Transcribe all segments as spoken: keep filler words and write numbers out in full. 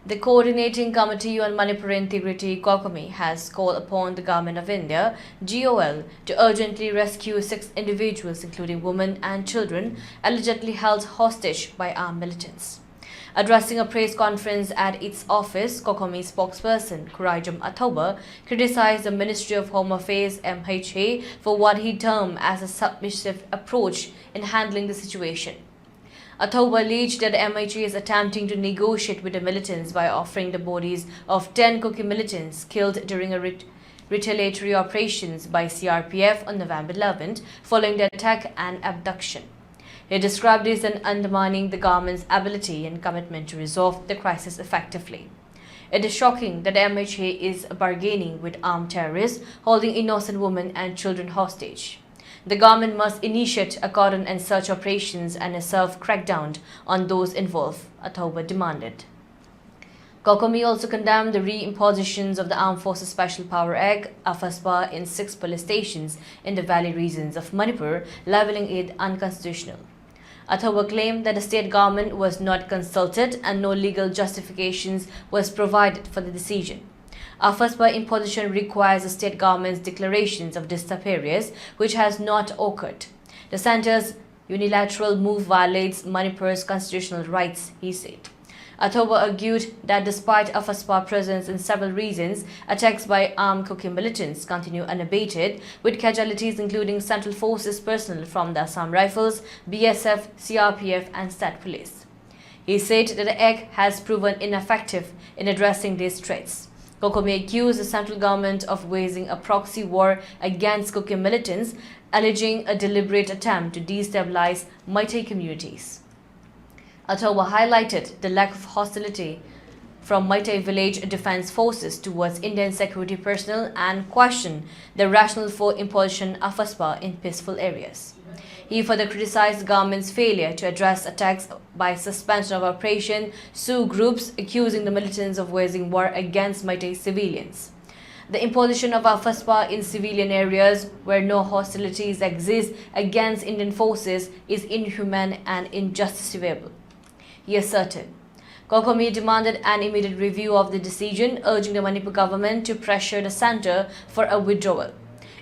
The Coordinating Committee on Manipur Integrity, COCOMI, has called upon the Government of India, G O L, to urgently rescue six individuals, including women and children, allegedly held hostage by armed militants. Addressing a press conference at its office, COCOMI spokesperson Khuraijam Athouba criticized the Ministry of Home Affairs, M H A, for what he termed as a submissive approach in handling the situation. Athouba alleged that the M H A is attempting to negotiate with the militants by offering the bodies of ten Kuki militants killed during a ret- retaliatory operations by C R P F on November eleventh, following the attack and abduction. He described this as undermining the government's ability and commitment to resolve the crisis effectively. It is shocking that M H A is bargaining with armed terrorists, holding innocent women and children hostage. The government must initiate a cordon and search operations and a self crackdown on those involved, Athouba demanded. COCOMI also condemned the re-impositions of the Armed Forces Special Power Act, AFSPA, in six police stations in the valley regions of Manipur, labeling it unconstitutional. Athouba claimed that the state government was not consulted and no legal justifications was provided for the decision. AFSPA imposition requires the state government's declarations of disturbed areas, which has not occurred. The center's unilateral move violates Manipur's constitutional rights, he said. Athouba argued that despite AFSPA presence in several regions, attacks by armed Kuki militants continue unabated, with casualties including Central Forces personnel from the Assam Rifles, B S F, C R P F, and State Police. He said that the act has proven ineffective in addressing these threats. COCOMI accused the central government of waging a proxy war against Kuki militants, alleging a deliberate attempt to destabilize Meitei communities. Athouba highlighted the lack of hostility from Meitei village defense forces towards Indian security personnel and questioned the rationale for imposition of AFSPA in peaceful areas. He further criticized the government's failure to address attacks by suspension of operation, sue groups accusing the militants of waging war against Meitei civilians. The imposition of AFSPA in civilian areas where no hostilities exist against Indian forces is inhumane and injustifiable, he asserted. COCOMI demanded an immediate review of the decision, urging the Manipur government to pressure the centre for a withdrawal.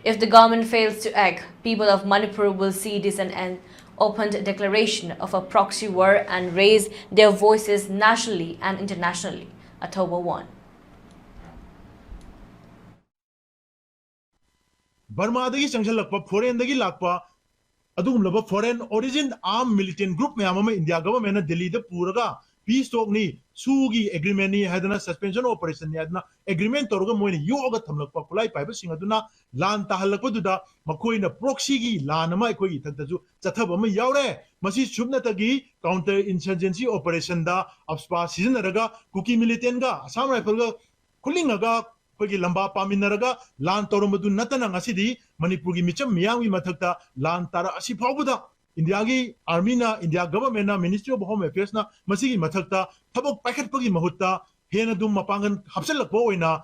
If the government fails to act, people of Manipur will see this as an open declaration of a proxy war and raise their voices nationally and internationally. Athoba one. ꯕꯔꯃꯥꯗꯒꯤ ꯆꯪꯁꯤꯜꯂꯛꯄ, ꯐꯣꯔꯦꯟꯗꯒꯤ ꯂꯥꯛꯄ ꯑꯗꯨꯒꯨꯝꯂꯕ foreign origin armed militant group ꯃꯌꯥꯝ ꯑꯃ India ꯒꯚꯔꯟꯃꯦꯟꯅ ꯗꯦꯜꯂꯤꯗ ꯄꯨꯔꯒ peace talkꯅꯤ, ꯁꯨꯒꯤ ꯑꯦꯒ꯭ꯔꯤꯃꯦꯟꯅꯤ ꯍꯥꯏꯗꯅ, suspension operationꯅꯤ ꯍꯥꯏꯗꯅ agreement ꯇꯧꯔꯒ ꯃꯣꯏꯅ ꯌꯣꯛꯑꯒ ꯊꯝꯂꯛꯄ ꯈꯨꯠꯂꯥꯏ ꯄꯥꯏꯕꯁꯤꯡ ꯑꯗꯨꯅ ꯂꯥꯟ ꯇꯥꯍꯜꯂꯛꯄꯗꯨꯗ ꯃꯈꯣꯏꯅ proxyꯒꯤ ꯂꯥꯟ ꯑꯃ ꯑꯩꯈꯣꯏꯒꯤ ꯏꯊꯛꯇꯁꯨ ꯆꯠꯊꯕ ꯑꯃ ꯌꯥꯎꯔꯦ꯫ ꯃꯁꯤ ꯁꯨꯞꯅꯇꯒꯤ counter insurgency operationꯗ ꯑꯞꯁꯄꯥ ꯁꯤꯖꯤꯟꯅꯔꯒ ꯀꯨꯀꯤ militantꯒ ꯑꯁꯥꯝ ꯔꯥꯏꯐꯜꯒ ꯈꯨꯠꯂꯤꯡꯉꯒ ꯑꯩꯈꯣꯏꯒꯤ ꯂꯝꯕꯥ ꯄꯥꯃꯤꯟꯅꯔꯒ ꯂꯥꯟ ꯇꯧꯔꯝꯕꯗꯨ ꯅꯠꯇꯅ ꯉꯁꯤꯗꯤ ꯃꯅꯤꯄꯨꯔꯒꯤ ꯃꯤꯆꯝ ꯃꯤꯌꯥꯝꯒꯤ ꯃꯊꯛꯇ ꯂꯥꯟ ꯇꯥꯔꯛꯑꯁꯤ ꯐꯥꯎꯕꯗ ꯏꯟꯗꯤꯌꯥꯒꯤ armyꯅ, ꯏꯟꯗꯤꯌꯥ ꯒꯚꯔꯟꯃꯦꯟꯠꯅ, Ministry of Home Affairsꯅ ꯃꯁꯤꯒꯤ ꯃꯊꯛꯇ ꯊꯕꯛ ꯄꯥꯏꯈꯠꯄꯒꯤ ꯃꯍꯨꯠꯇ ꯍꯦꯟꯅ ꯑꯗꯨꯝ ꯃꯄꯥꯡꯒꯜ ꯍꯥꯞꯆꯤꯜꯂꯛꯄ ꯑꯣꯏꯅ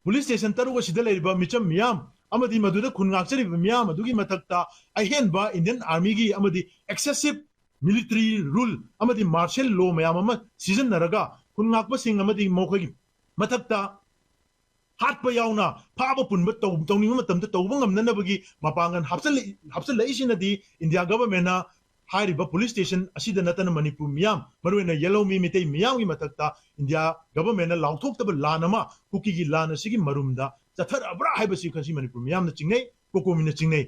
police station ꯇꯔꯨꯛ ꯑꯁꯤꯗ ꯂꯩꯔꯤꯕ ꯃꯤꯆꯝ ꯃꯤꯌꯥꯝ ꯑꯃꯗꯤ ꯃꯗꯨꯗ ꯈꯨꯟ ꯉꯥꯛꯆꯔꯤꯕ ꯃꯤꯌꯥꯝ ꯑꯗꯨꯒꯤ ꯃꯊꯛꯇ ꯑꯍꯦꯟꯕ Indian armyꯒꯤ ꯑꯃꯗꯤ excessive military rule ꯑꯃꯗꯤ martial law ꯃꯌꯥꯝ ꯑꯃ ꯁꯤꯖꯤꯟꯅꯔꯒ ꯈꯨꯟ ꯉꯥꯛꯄꯁꯤꯡ ꯑꯃꯗꯤ ꯃꯈꯣꯏꯒꯤ ꯃꯊꯛꯇ ꯍꯥꯠꯄ ꯌꯥꯎꯅ ꯐꯥꯕ ꯄꯨꯟꯕ ꯇꯧ-, ꯇꯧꯅꯤꯡꯕ ꯃꯇꯝꯗ ꯇꯧꯕ ꯉꯝꯅꯅꯕꯒꯤ ꯃꯄꯥꯡꯒꯜ ꯍꯥꯞꯆꯤꯜꯂꯛꯏ-, ꯍꯥꯞꯆꯤꯜꯂꯛꯏꯁꯤꯅꯗꯤ ꯏꯟꯗꯤꯌꯥ ꯒꯚꯔꯟꯃꯦꯟꯠꯅ ꯍꯥꯏꯔꯤꯕ police station ꯑꯁꯤꯗ ꯅꯠꯇꯅ ꯃꯅꯤꯄꯨꯔ ꯃꯤꯌꯥꯝ, ꯃꯔꯨꯑꯣꯏꯅ ꯌꯦꯜꯍꯧꯃꯤ ꯃꯤꯇꯩ ꯃꯤꯌꯥꯝꯒꯤ ꯃꯊꯛꯇ ꯏꯟꯗꯤꯌꯥ ꯒꯚꯔꯟꯃꯦꯟꯠꯅ ꯂꯥꯎꯊꯣꯛꯇꯕ ꯂꯥꯟ ꯑꯃ, ꯀꯨꯀꯤꯒꯤ ꯂꯥꯟ ꯑꯁꯤꯒꯤ ꯃꯔꯨꯝꯗ ꯆꯠꯊꯔꯛꯑꯕ꯭ꯔꯥ ꯍꯥꯏꯕꯁꯤ ꯉꯁꯤ ꯃꯅꯤꯄꯨꯔ ꯃꯤꯌꯥꯝꯅ ꯆꯤꯡꯅꯩ, COCOMIꯅ ꯆꯤꯡꯅꯩ꯫